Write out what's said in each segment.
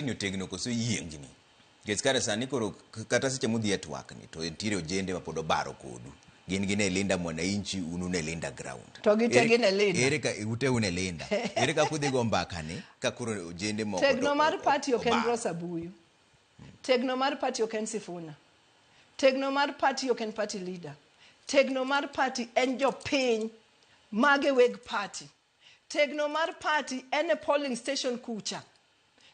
Ni otegno koso yiengni? Nikech kare sani koro kata seche mudhi e twak ni to nitiere ojende ma pod obaro kodu. Gin gin e Linda Mwananchi, un un e Linda Ground. To gite gin e Linda. Ere ka ute un e Linda. Ere kaka udhi go mbaka ni ka koro ojende moko Tegno to mar party ok en obaro? Rosa Buyu. Tegno mar party ok en Sifuna. Tegno mar party ok en party leader. Tegno mar party en jopiny mage weg party. Tegno mar party en e polling station kucha.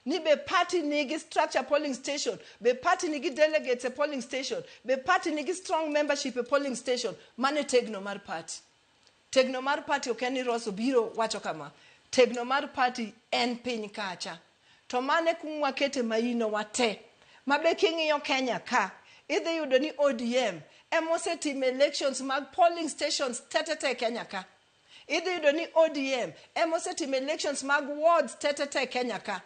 Ni be party nigi structure polling station, be party nigi delegates e polling station, be party nigi strong membership e polling station. Mano e tegno mar party. Tegno mar party ok en ni Ross obiro wacho kama. Tegno mar party en piny kacha. To mano e kuma wakete maino wa te. Ma be king'iyo Kenya ka, idhi yudo ni ODM ema osetimo elections mag polling stations te te te Kenya ka. Idhi yudo ni ODM ema osetimo elections mag wards te te te Kenya ka.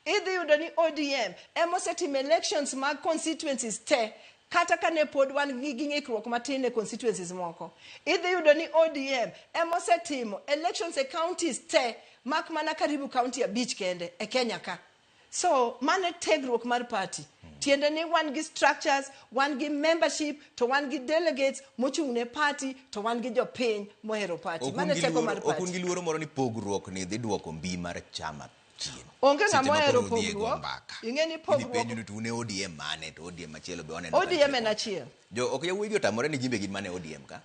Idhi yudo ni ODM ema osetimo elections mag constituencies te kata ka ne pod wan gi ng'ikruok matin e constituencies moko. Idhi yudo ni ODM ema osetimo elections e counties te mak mana karibu county 5 kende e Kenya ka. So mano e tegruok mar party. Tiende ni wan gi structures, wan gi membership, to wan gi delegates mochung' ne party, to wan gi jopiny mohero party. Mano e teko mar Ok un party. gi luoro moro ni pogruok ni dhi duoko mbi mar chama chien? Onge Seche ng'ama ma ohero koro udhi e go pogruok. mbaka. Ing'e ni Idhi pogruok penju ni to un e ODM mane to ODM machielo be waneno ka ODM nitie en koni. achiel. Jo ok yawuoyi gi otamore ni gin be gin mana e ODM ka?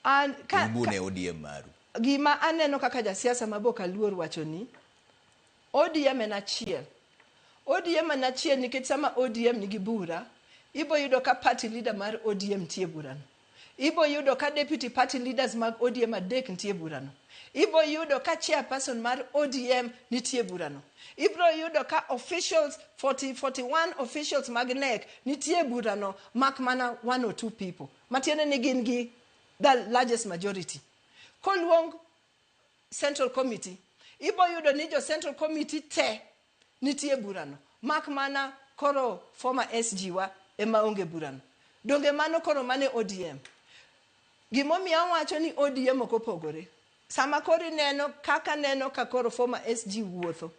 An ka, Un bu ka ne ODM maru. gima aneno kaka jasiasa ma bok aluor wacho ni ODM en achiel. ODM en achiel nikech sama ODM nigi bura, ibo yudo ka party leader mar ODM nitie e burano. Ibo yudo ka deputy party leaders mag ODM 3 nitie e burano. Ibo yudo ka chairperson mar ODM nitie e burano. Ibro yudo ka officials 40, 41 officials mag NEC nitie e burano mak mana 1 or 2 people. Matiende ni gin gi the largest majority. Koluong Central Committee, ibo yudo ni jo Central Committee te nitie burano, mak mana koro former SG wa ema onge burano. Donge mano koro mane ODM? Gimomiyo awacho ni ODM ok opogore, sama koro ineno kaka neno ka koro former SG wuotho,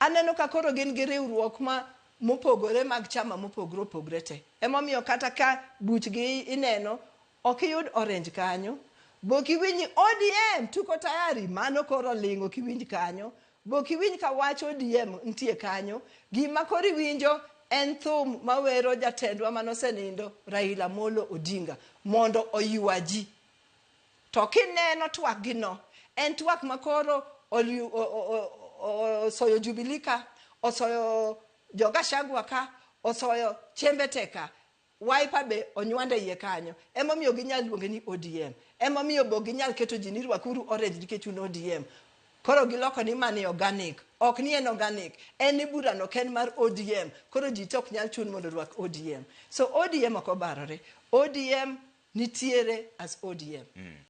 aneno ka koro gin gi riwruok ma mopogore mag chama mopogore opogore te. Emomiyo kata ka buchgi ineno, ok iyud orange kanyo, bok iwinj ni ODM tuko tayari, mano koro ling' ok iwinj kanyo, bok iwinj ka wach ODM nitie kanyo. Gima koro iwinjo en thum mawero jatendwa manosenindo Raila Amolo Odinga mondo oywa ji. To kineno twak gi no, en twak ma koro osoyo Jubilee ka, osoyo jo Gachagua ka, osoyo Chembe te ka, Wiper be onywande iye kanyo. Emomiyo ginyal luonge ni ODM. Emomiyo be ok ginyal keto ji ni rwakuru orange nikech un ODM. Koro giloko ni mani organic. Ok ni en organic. En ni burano ok en mar ODM. Koro ji te ok nyal chun mondo orwak ODM. So ODM ok obarore. ODM nitiere as ODM.